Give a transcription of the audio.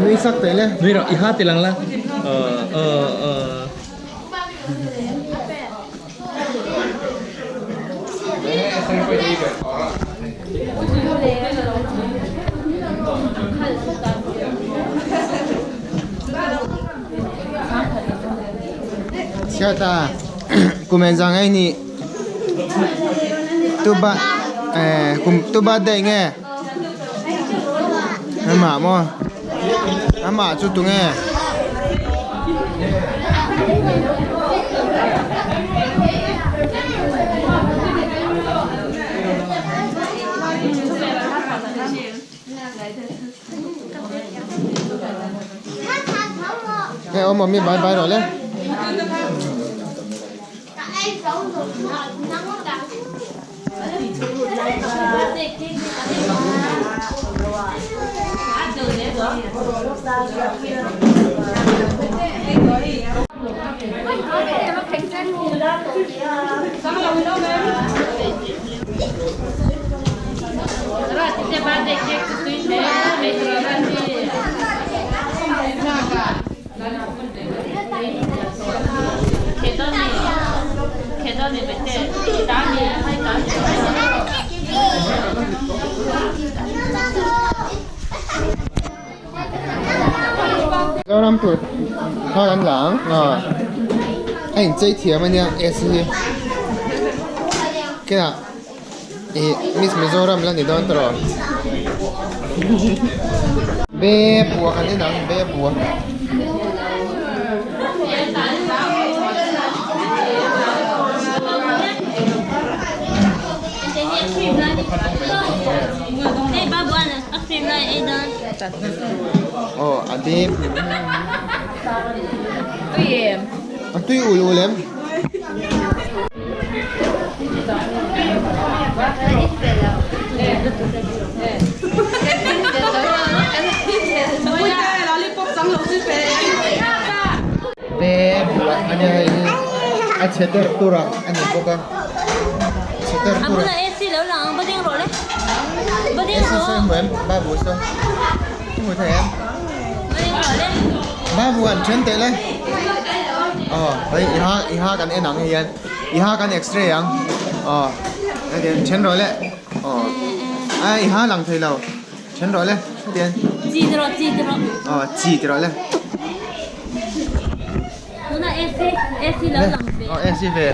Nui sak teh le. Nui rawh, i ha ti lang la. Ờ ờ ờ. Chhiata kum engzah nge nih tuba eh kum tu birthday nge amah maw amah chu tunge. Hei awm awm hi bai bai rawh le. Zoram tur thar an la ang a inchei thiam a nia AC hi kinah ih Miss Mizoram la ni dawn tawh be bua kan en ang be bua. Aw a dep a tui ul ul em. Te buah a nia hei hi a chhe der tur a a ni bawk a chhe der tur a AC sawi hmu em babu saw i hmu thei em babu an then teh le aw hei i ha i ha kan en ang hei hian i ha kan x-ray ang aw hetiang then rawh le aw a i ha lang thei lo then rawh le hetiang aw chi ti rawh le aw AC ve.